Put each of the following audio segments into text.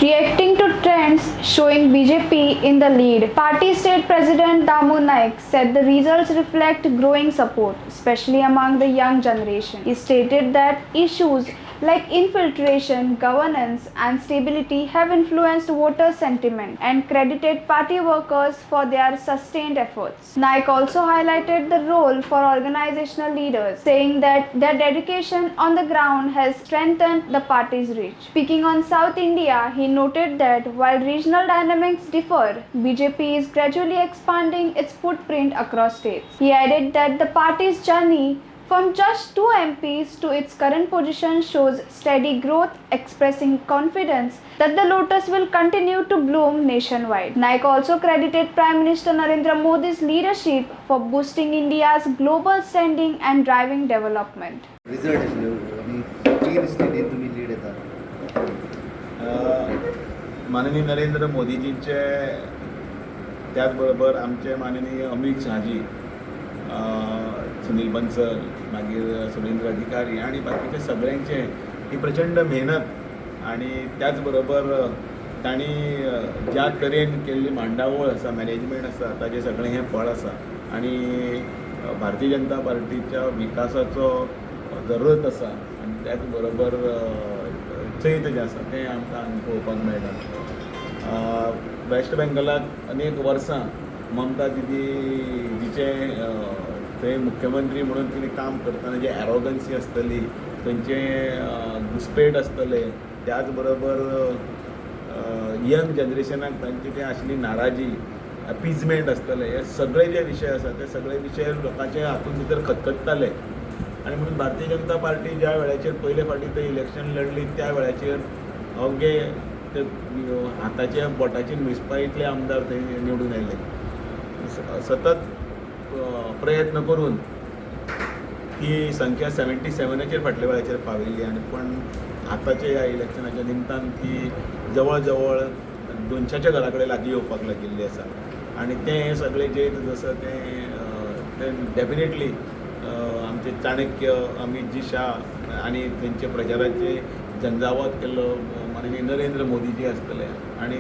Reacting to trends showing BJP in the lead, party state president Damu Naik said the results reflect growing support, especially among the young generation. He stated that issues like infiltration, governance, and stability have influenced voter sentiment and credited party workers for their sustained efforts. Naik also highlighted the role for organizational leaders, saying that their dedication on the ground has strengthened the party's reach. Speaking on South India, he noted that while regional dynamics differ, BJP is gradually expanding its footprint across states. He added that the party's journey from just 2 MPs to its current position shows steady growth, expressing confidence that the lotus will continue to bloom nationwide. Naik also credited Prime Minister Narendra Modi's leadership for boosting India's global standing and driving development. Result आशिल्ले आनी तीन स्टेटीन तुमी lead येता. माननीय नरेंद्र मोदीजींचे, त्याच बरोबर आमचे माननीय अमीत शहाजी, सुनील बन्सल, मागीर सुरेंद्र अधिकारी आनी बाकीचे सगळ्यांचे ही प्रचंड मेहनत आनी त्याच बरोबर तांणी ज्या तरेन केल्ली मांडावळ आसा, मॅनेजमेंट आसा, ताजें सगळें हें फळ आसा. आनी भारतीय जनता पार्टीच्या विकासाचो जो रथ आसा आनी त्याच बरोबर चैत जें आसा तें आमकां हांगा पळोवपाक मेळटा. वेस्ट बेंगॉलाक अनेक वर्सां ममता दिदी जिचें थंय मुख्यमंत्री म्हणून तिणें काम करतना जे एरोगन्सी आसतली, थंयचें घुसपेट आसतलें, त्याच बरोबर यंग जनरेशनाक तांची तें आशिल्ली नाराजी, अपिजमेंट आसतलें, हे सगळे जे विशय आसा ते सगळे विशय लोकांचे हातूंत भितर खतखत्ताले. आनी म्हणून भारतीय जनता पार्टी ज्या वेळाचेर पयले फावटी थंय इलेक्शन लढली, त्या वेळाचेर अवघे ते हाताच्या बोटाचेर मेजपा इतले आमदार थंय निवडून आयले. सतत प्रयत्न करून ती संख्या 77चेर फाटल्या वेळाचेर पाविल्ली आनी पण आतांच्या ह्या इलेक्शनाच्या निमतान ती जवळ जवळ 200च्या घरा कडेन लागीं येवपाक लागिल्ली आसा. आनी तें सगळें जैत जसं तें तें डेफिनेटली आमचे चाणक्य अमीतजी शाह आनी तेंचे प्रचाराचे झंजावत केल्लो माननीय नरेंद्र मोदीजी आसतले आनी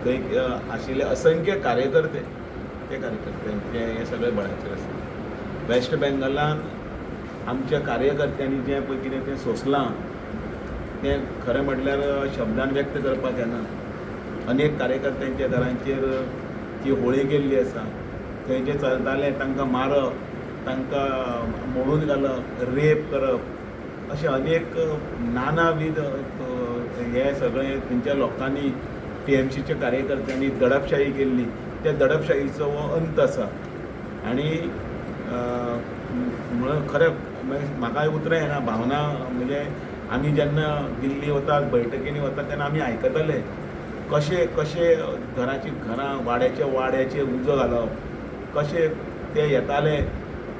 थंय आशिल्ले असंख्य कार्यकर्ते, ते कार्यकर्त्यांचे हें सगळें बळाचेर आसा. वेस्ट बेंगॉलान आमच्या कार्यकर्त्यांनी जें पळय कितें तें सोंसलां, तें खरें म्हटल्यार शब्दान व्यक्त करपाक येना. अनेक कार्यकर्त्यांच्या घरांचेर ती होळी केल्ली आसा. थंय जे चलताले तांकां मारप, तांकां मोडून घालप, रेप करप, अशे अनेक नानावीध हे सगळे थंयच्या लोकांनी, टीएमसीच्या कार्यकर्त्यांनी दडपशाही केल्ली. त्या दडपशाहीचो हो अंत आसा. आनी म्हणून खरें म्हाका उतरां येना, भावना. म्हणजे आमी जेन्ना दिल्ली वतात, बैठकींनी वतात, तेन्ना आमी आयकताले कशे कशे घराची घरां, वाड्याचे वाड्याचे उजो घालप, कशे ते येताले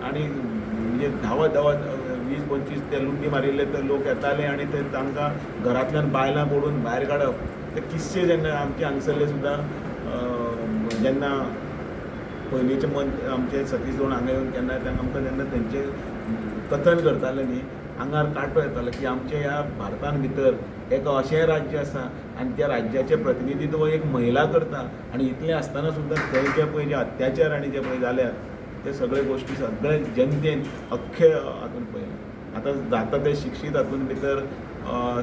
आनी म्हणजे धांवत धांवत 20-25 ते लुंगी मारिल्ले ते लोक येताले आनी ते तांकां घरांतल्यान बायलां ओडून भायर काडप. ते किस्से जेन्ना आमचे हांगसरले सुद्दां, जेन्ना पयलींचे मन आमचे सतीश दोण हांगा येवन केन्ना आमकां जेन्ना तेंचे कथन करताले न्ही, आंगार कांटो येतालो की आमच्या ह्या भारतान भितर एक अशेंय राज्य आसा आनी त्या राज्याचें प्रतिनिधित्व एक महिला करता. आनी इतलें आसतना सुद्दां थंय जे पळय जे अत्याचार आनी जे पळय जाल्यात, ते सगळे गोश्टी सगळे जनतेन अख्खे हातून पळयलें. आतां जाता ते शिक्षीत हातून भितर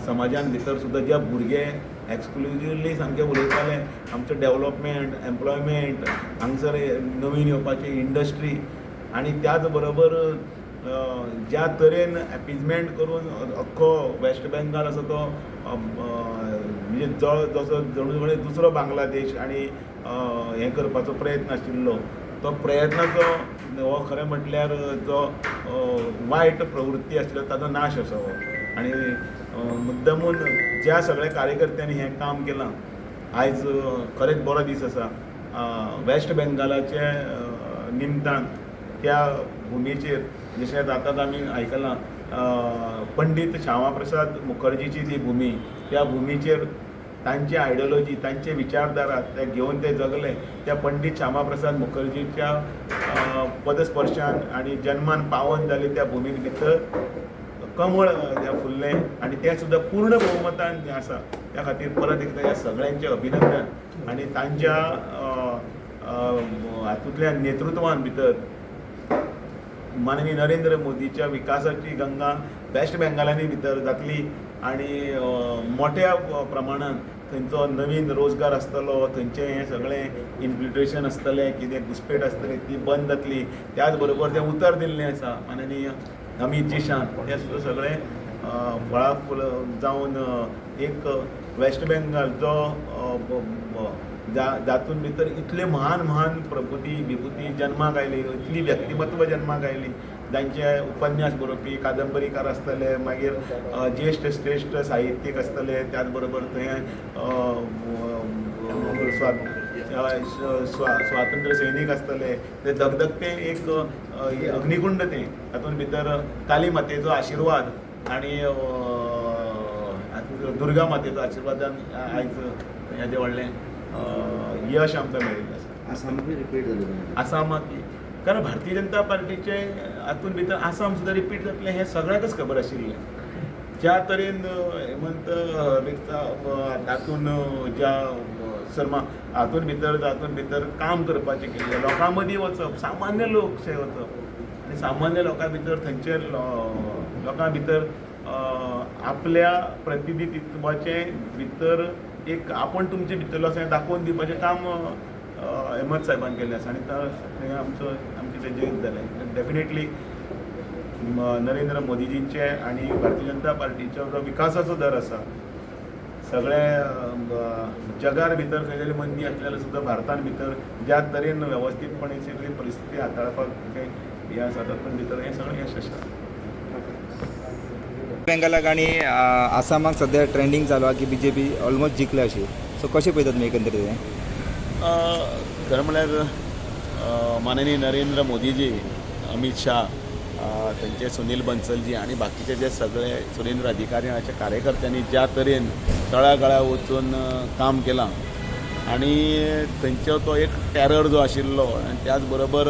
समाजान भितर सुद्दां जे भुरगे एक्सक्लुजिवली सामके उलयताले, आमचें डेवलपमेंट, एम्प्लॉयमेंट, हांगसर नवीन येवपाची इंडस्ट्री आनी त्याच बरोबर ज्या तरेन एपिजमेंट करून अख्खो वेस्ट बेंगाल आसा तो म्हणजे जळ जसो जणू कडेन दुसरो बांगलादेश आनी हें करपाचो प्रयत्न आशिल्लो, तो प्रयत्नाचो हो खरें म्हटल्यार जो वायट प्रवृत्ती आशिल्लो ताचो नाश आसा हो. आनी मुद्दमून ज्या सगळ्या कार्यकर्त्यांनी हें काम केलां, आयज खरेंच बरो दीस आसा. वेस्ट बेंगालाचे निमतान त्या भुमीचेर जशें आतांच आमी आयकलां, पंडीत श्यामा प्रसाद मुखर्जीची ती भुमी, त्या भुमीचेर तांची आयडियोलॉजी, तांचे विचारधारा ते घेवन ते जगले. त्या पंडीत श्यामा प्रसाद मुखर्जीच्या पदस्पर्शान आनी जन्मान पावन जाले त्या भुमीन भितर. कमळ जें फुल्लें आनी तें सुद्दां पूर्ण बहुमतान जें आसा त्या खातीर परत एकदां ह्या सगळ्यांचें अभिनंदन आनी तांच्या हातूंतल्यान नेतृत्वान भितर माननीय नरेंद्र मोदीच्या विकासाची गंगा वेस्ट बेंगालांनी भितर जातली आनी मोठ्या प्रमाणान थंयचो नवीन रोजगार आसतलो, थंयचें हें सगळें इन्फिल्ट्रेशन आसतलें, कितें घुसपेट आसतली ती बंद जातली. त्याच बरोबर तें उतर दिल्लें आसा माननीय अमीत जीशान तें सुद्दां सगळें फळां फुलां जावन एक वेस्ट बेंगाल जो जातून भितर इतले महान महान प्रभुती विभुती जन्माक आयली, इतली व्यक्तिमत्व जन्माक आयली, जांचे उपन्यास बरोवपी कादंबरीकार आसतले, मागीर ज्येश्ठ श्रेश्ठ साहित्यीक आसतले, त्याच बरोबर थंय स्वातंत्र्य सैनीक आसतले, ते धगधगते एक अग्निकुंड तें तातूंत भितर काली मातेचो आशिर्वाद आनी दुर्गा मातेचो आशिर्वादान आयज हेजें व्हडलें यश आमकां मेळिल्लें आसा. आसामाकूय रिपीट जालें आसामाक, कारण भारतीय जनता पार्टीचे हातूंत भितर आसाम सुद्दां रिपीट जातलें हें सगळ्यांकच खबर आशिल्लें. ज्या तरेन हेमंत तातूंत ज्या शर्मा हातूंत भितर तातूंत भितर काम करपाचें केल्लें, लोकां मदीं वचप, सामान्य लोक शे वचप आनी सामान्य लोकां भितर थंयचे लोकां भितर आपल्या प्रतिनिधित्वाचें भितर एक आपूण तुमचे भितरलो आसा हें दाखोवन दिवपाचें काम हेमंत साहेबान केल्लें आसा आनी थंय आमचो आमचें तें जैत जालें. डेफिनेटली नरेंद्र मोदीजींचे आनी भारतीय जनता पार्टीचो जो विकासाचो दर आसा सगळे जगार भितर खंय तरी मंदी आसल्यार सुद्दां भारतान भितर ज्या तरेन वेवस्थीतपणे सगळी परिस्थिती हाताळपाक हें आसा तातूंत भितर हें सगळें यश आसा. बेंगालाक आनी आसामाक सद्या ट्रेंडींग चालू आहा की बीजेपी ऑलमोस्ट जिखल्या अशी, सो कशें पळयतात तुमी एकंदरीत हें? खरें म्हणल्यार माननीय नरेंद्र मोदीजी, अमीत शाह, थंयचे सुनील बन्सलजी आनी बाकीचे जे सगळे सुरेंद्र अधिकारी हाचे कार्यकर्त्यांनी ज्या तरेन तळागाळा वचून काम केलां आनी थंयचो तो एक टॅरर जो आशिल्लो आनी त्याच बरोबर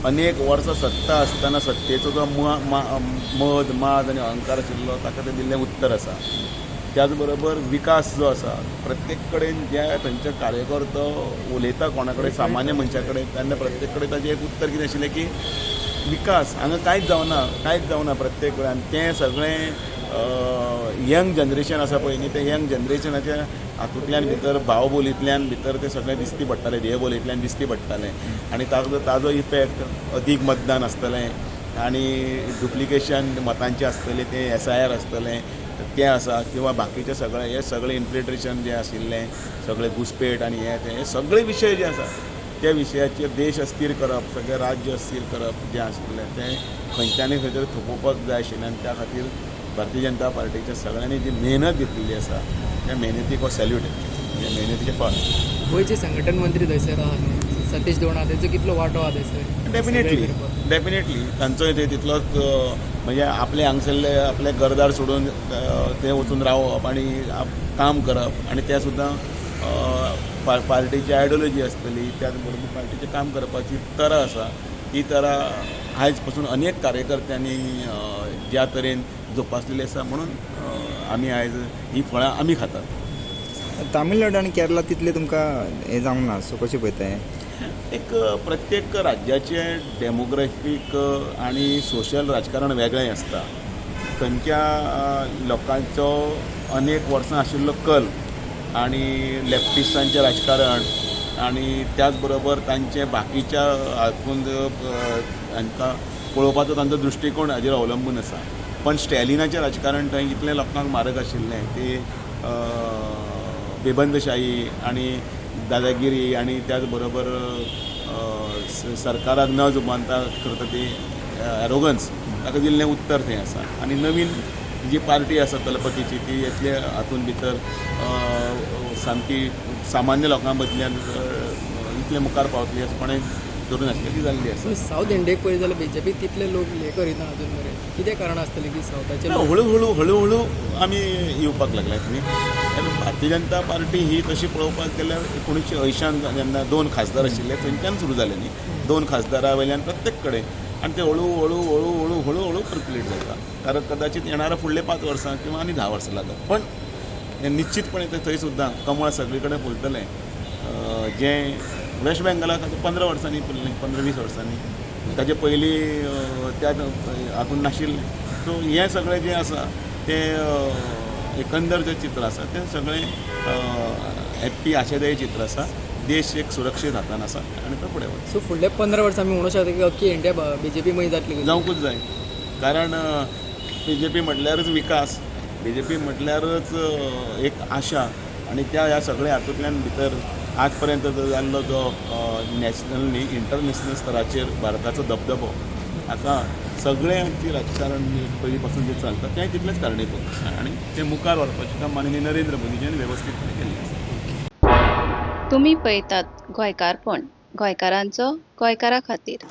अनेक वर्सां सत्ता आसतना सत्तेचो जो मद माद आनी अहंकार आशिल्लो ताका तें दिल्लें उत्तर आसा. त्याच बरोबर विकास जो आसा प्रत्येक कडेन जे थंयचे कार्यकर्तो उलयता कोणा कडेन सामान्य मनशा कडेन तेन्ना प्रत्येक कडेन ताजें एक उत्तर कितें आशिल्लें की विकास हांगा कांयच जावना, कांयच जावना प्रत्येक कडेन. आनी तें सगळें यंग जनरेशन आसा पळय न्ही, तें यंग जनरेशनाच्या हातूंतल्यान भितर भावबोलींतल्यान भितर तें सगळें दिसती पडटालें, देहबोलींतल्यान दिसती पडटालें आनी ताजो इफेक्ट अदीक मतदान आसतलें आनी डुप्लिकेशन मतांचें आसतलें, तें SIR आसतलें तें आसा किंवा बाकीचें सगळें हें सगळें इन्फिल्ट्रेशन जें आशिल्लें सगळें घुसपेट आनी हें तें हे सगळे विशय जे आसा त्या विशयाचेर देश अस्थिर करप, सगळें राज्य अस्थिर करप जें आशिल्लें तें खंयच्यानूय खंय तरी थोपोवपाक जाय आशिल्लें आनी त्या खातीर भारतीय जनता पार्टीच्या सगळ्यांनी जी मेहनत घेतलेली आसा त्या मेहनतीक हो सॅल्यूट, म्हणजे मेहनतीचें फळ. गोंयचे संघटन मंत्री थंयसर आहा न्ही सतीश दोणा, तेजो कितलो वांटो आहा थंयसर? डेफिनेटली डेफिनेटली तांचोय ते तितलोच म्हणजे आपले हांगसरले आपले घरदार सोडून ते वचून रावप आनी काम करप आनी ते सुद्दां पार्टीची आयडियोलॉजी आसतली, त्याच बरोबर पार्टीचें काम करपाची तरा आसा ती तरा आयज पसून अनेक कार्यकर्त्यांनी ज्या तरेन जोपासलेली आसा म्हणून आमी आयज ही फळां आमी खातात. तामिळनाडू आनी केरला तितलें तुमकां हें जावंक ना, सो कशें पळयता हें? एक प्रत्येक राज्याचें डेमोग्राफीक आनी सोशल राजकारण वेगळें आसता. थंयच्या लोकांचो अनेक वर्सां आशिल्लो कल आनी लेफ्टिस्टांचें राजकारण आनी त्याच बरोबर तांचे बाकीच्या हातूंत हांकां पळोवपाचो तांचो दृश्टिकोण हाजेर अवलंबून आसा. पण स्टॅलिनाचें राजकारण थंय इतलें लोकांक मारक आशिल्लें ती बेबंदशाही आनी दादागिरी आनी त्याच बरोबर सरकाराक न जुबानता करता ती एरोगन्स ताका दिल्लें उत्तर थंय आसा. आनी नवीन जी पार्टी आसा तलपतीची ती येतले हातूंत भितर सामकी सामान्य लोकां मदल्यान इतले मुखार पावतली अशें कोणें धरून आसलें ती जाल्ली आसा. सावथ इंडियेक पळयत जाल्यार बीजेपी तितले लोक हे करिना अजून मेरेन, कितें कारण आसतलें की सावथाचे हळू हळू आमी येवपाक लागल्यात न्ही. भारतीय जनता पार्टी ही तशी पळोवपाक गेल्यार 1980 जेन्ना 2 खासदार आशिल्ले थंयच्यान सुरू जालें न्ही, 2 खासदारा वयल्यान प्रत्येक कडेन. आनी ते हळू हळू हळू हळू हळू हळू पर्क्युलेट जाता. कारण कदाचित येणारा फुडले 5 वर्सां किंवा आनी 10 वर्सां लागत, पण हें निश्चितपणे ते थंय सुद्दां कमळ सगळे कडेन फुलतलें. जें वेस्ट बेंगलाक आतां 15 वर्सांनी फुल्लें, 15-20 वर्सांनी, ताजे पयलीं त्या हातून नाशिल्लें. सो हें सगळें जें आसा तें एकंदर जें चित्र आसा तें सगळें हॅप्पी आशादायी चित्र आसा. देश एक सुरक्षीत हातान आसा आनी तो फुडें वता. सो फुडले 15 वर्सां आमी म्हणूंक शकता की अख्खी इंडिया बीजेपी मय जातली? जावंकूच जाय, कारण बीजेपी म्हटल्यारच विकास, बीजेपी म्हटल्यारच एक आशा. आनी त्या ह्या सगळ्या हातूंतल्यान भितर आज पर्यंत जो जाल्लो जो नॅशनल न्ही इंटरनॅशनल स्तराचेर भारताचो दबदबो, आतां सगळ्यांची राजकारण पयलीं पासून जें चलता तें तितलेंच कारणीभूत आसा आनी तें मुखार व्हरपाचें काम माननीय नरेंद्र मोदीजीन वेवस्थीतपणे केल्लें आसा. तुमी पळयतात गोंयकारपण, गोंयकारांचो गोंयकारा खातीर.